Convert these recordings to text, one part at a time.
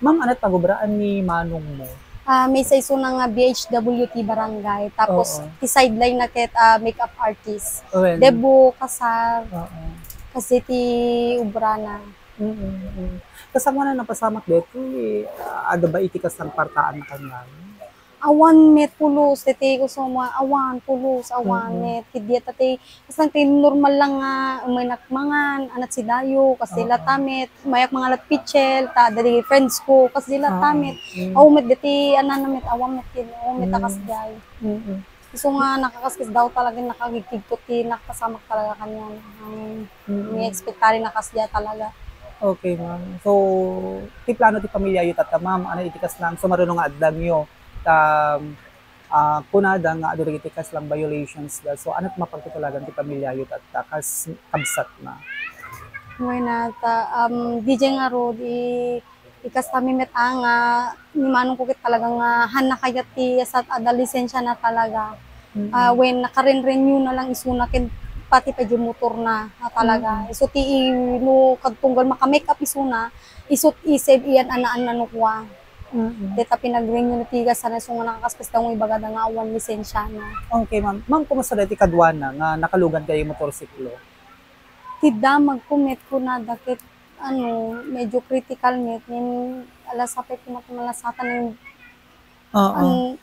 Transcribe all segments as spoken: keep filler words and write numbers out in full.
Ma'am, ania ti pagubraan ni manong mo? Ah, maysa isuna nga B H W T barangay, tapos Oo. ti sideline na ket, ah, makeup artist. Well, Debo, kasar, Oo. kasi ti ubrana. Mm, mm. Kasano nga napasamak daytoy, ah, adda ba iti kasla nga kwartaan kaniana? Awan met pulos, daytoy kusuma, awan pulos, awan Mm. met. Ket diay ta ti, kasla ti normal lang nga umaynak mangan, anat sidayo, kas Oo. dayta met, umayak mangan lat pitsel, ta adda dagiti friends ko, kas dayta Oo. met. Mm. Awan met dayta, anana met, awan met ket, awan met a Mm. kasdiay. Mm. Isu nga nakakaskis daw talaga, nakagigkigtot ti nakasamak talaga kaniana. Ang Mm. mi-expectari na kasdiay talaga. Okay, ma'am. So, ti plano ti pamilyayo tatta, ma'am, ania iti kasla nga sumaruno nga addangyo, ta, ah, kunada nga adu dagiti kasla nga violations da. So, ania ti mapagtutulagan ti pamilyayo tatta, kas kabsatna? Wen, ah, ta, um, diay ngarud, i-, ikastami met, ah, nga ni manong ko ket talaga nga, ah, haanna kayat ti asat adda lisensiana talaga. Mm. Ah, wen, naka-renew na lang isuna ken pati pay diay motorna, ah, talaga. Mm. Isu ti i-, no, kad-, tunggal maka-makeup isuna, isu ti isip iyan anaan na no kua. Mm. Dayta pinag-renew na ti kasana, isu nga nakakaskis da nga ibagada nga awan lisensiana. Okay, ma'am. Ma'am, kumusta daytoy kaduana nga nakalugan ti motorsiklo? Ti damagko met kunada ket, ano, medyo critical met, ngem alas sapay koma ti malasatan. Oo. An-,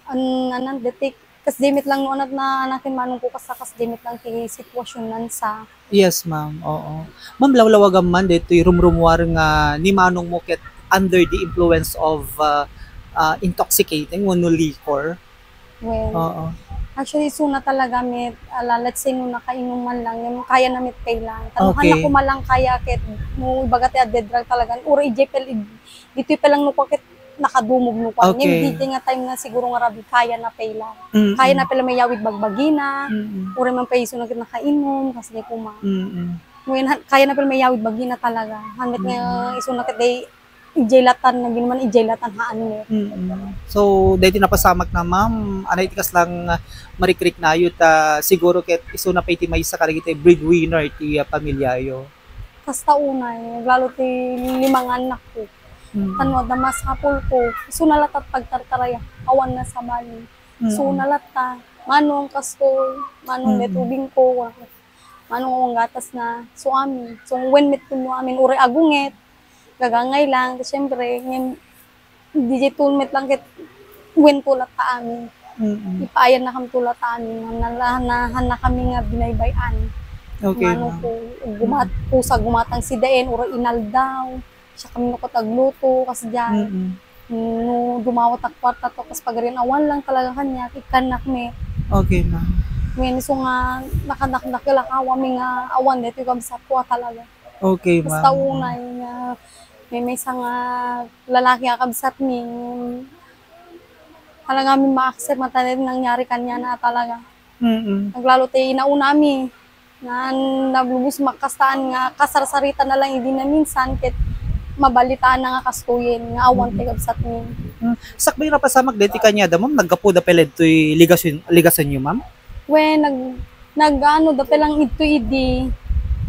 an-, anan, detek, kasdiay met lang no anat na, anak ken manong ko, kas, kasdiay met lang ti sitwasionnan sa. Yes, ma'am. Oo. Ma'am, lawlawagam man daytoy rumrumuar nga ni manong mo ket under the influence of, uh, uh, intoxicating wenno liquor. Well, Oo. actually, isuna talaga met, ala, let's say, no nakainom man lang, yung kaya na met pay lang. Ano, Okay. haanna koma lang kaya ket, no, ibaga ti adda drug talaga, uray idiay pay, id-, ditoy pay lang no kua ket nakadumog no kua. Okay. Ngem, diay nga time na siguro nga rabii, kaya na pay lang. Mm-mm. Kaya na pay lang mayawid bagbagina, Mm-mm. uray man pay isuna ket nakainom, kasdiay koma. Mm-mm. Ngayon, ha-, kaya na pay lang mayawid bagina talaga. Han met nga Mm-mm. isuna ket diay idiay latan, naging man idiay latan, haan met. Mm-mm. So, daytoy napasamakna, ma'am, ania iti kasla nga marikriknayo ta siguro ket isuna pay ti maysa kadagiti breadwinner ti, ah, pamilyayo? Kasta unay, naglalo ti lima nga annakko. Mm. Tano adda masapulko, isuna latta ti pagtartarayak, awan na sabali. Mm. Isuna latta, manong kastoy, manong Mm. met ubingko, manong awan gatasna, isu amin. So, wen met kuno amin, uray agunget, gagangay lang, siyempre, ngem, diay tol met lang ket wen to latta amin. Mm-mm. Ipaayannakami to latta amin. Nala-, na-, haannakami nga binaybay-an. Okay, Mano ma'am. ko, gumat-, Mm. kusa gumatang sidaen, uray inaldaw. Siakami no ket agluto, kasdiay. Mm-mm. No dumawat a kuarta to, kas pagarian, awan lang talaga kaniak, ikkannak met. Okay, ma'am. Wen, isu nga, nakadakdakkel a kawami nga awan daytoy kabsatko a talaga. Okay, Kasta ma'am. unay nga, may maysa nga lalaki a kabsatmi, talaga mi ma-accept nga talaga nangyari kaniana talaga. Mm-mm. Naglalo ti inaunami. Nga naglubos makastaan nga kasarsarita na lang idi na minsan ket mabalitaan na nga kastoyen nga awan Mm-mm. ti kabsatmi. Mm. Sakbay napasamak daytoy kaniada, ma'am, naggapuda pay la ditoy ligasion-, ligasionyo, ma'am? Wen, nag-, nag-ano da pay lang idto idi.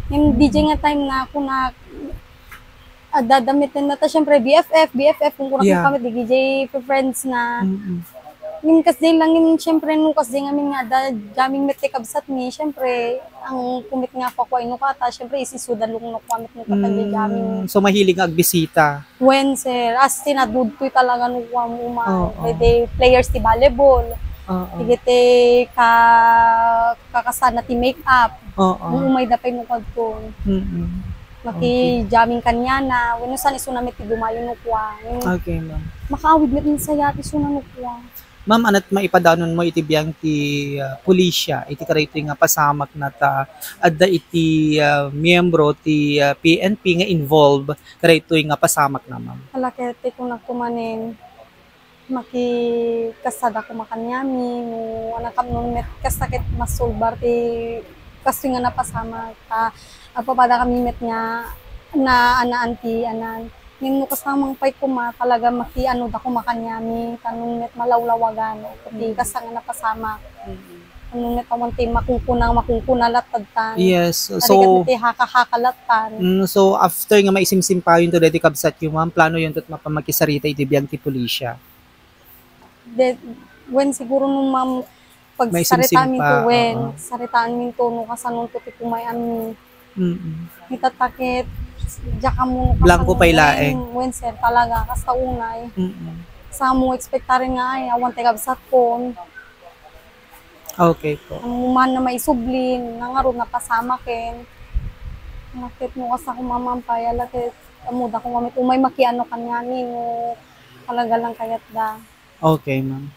Ngem Mm. diay nga time na kunak, adda, adda met ta, siyempre, B F F, B F F, kung kunak Yeah. kami, diay friends na. Mm-mm. Ngem kasdiay lang, ngem siyempre, no, kasdiay ngamin nga adda jamming met ti kabsatmi, siyempre, ang kumet nga kuakua, ino kata, siyempre, isisu da lang no kua met no kata Mm. jamming. So, mahilig nga agbisita? Wen, sir, as in, adudtoy talaga no kua mo uma. Oo. Pwede players ti volleyball. Oo. Sige ti ka-, kakasana ti make-up. Oo. Mo umay da pay no kadton. Mm-mm. Maki-jamming kaniana. Wenno saan isuna met ti dumayo no kua. Okay, ma'am. Makaawid met ni saya ti isuna no kua. Ma'am, ania ti maipadanonmo iti biang ti, ah, pulisya iti kadaytoy nga pasamakna ta adda iti, ah, miyembro ti, ah, P N P nga involved kadaytoy nga pasamakna, ma'am? Ala ket ti kunakto manen, makikasada koma kaniami, no, ania, tapno met kasta ket masulbar ti kastoy nga napasamak, ta, apapadakami met nga naanaan ti anan. Ngem no kasta man pay koma, talaga makiano da koma kaniami, tapno met malawlawagan, ti Mm. kasta nga napasamak. Mm. Ano met awan ti makungkuna, makungkuna lattadtan. Yes. So, ti haka-haka lattan. Mm, so, after nga maisimsimpayon to daytoy kabsatyo, ma'am, planoyon to mapamakisaritay iti biag ti pulisya. De, wen siguro no, ma'am, pag saritaan mi to, wen, oo. Saritaan mi to, no, kasano to ti pumay-an mi. Mm. Itatakit, diak ammo, Blanco pay laeng. Wen, sir, talaga, kasta unay. Mm. Sa mo, expectarin nga, ay, awan ti kabsatkon. Okay po. Ang man na maisubli, nangarod na pasamakin. Nakit mo kasta kumaman pa, yala kit, amuda ko mamit, umay makiano kanyani, no, talaga lang kayat da. Okay, ma'am.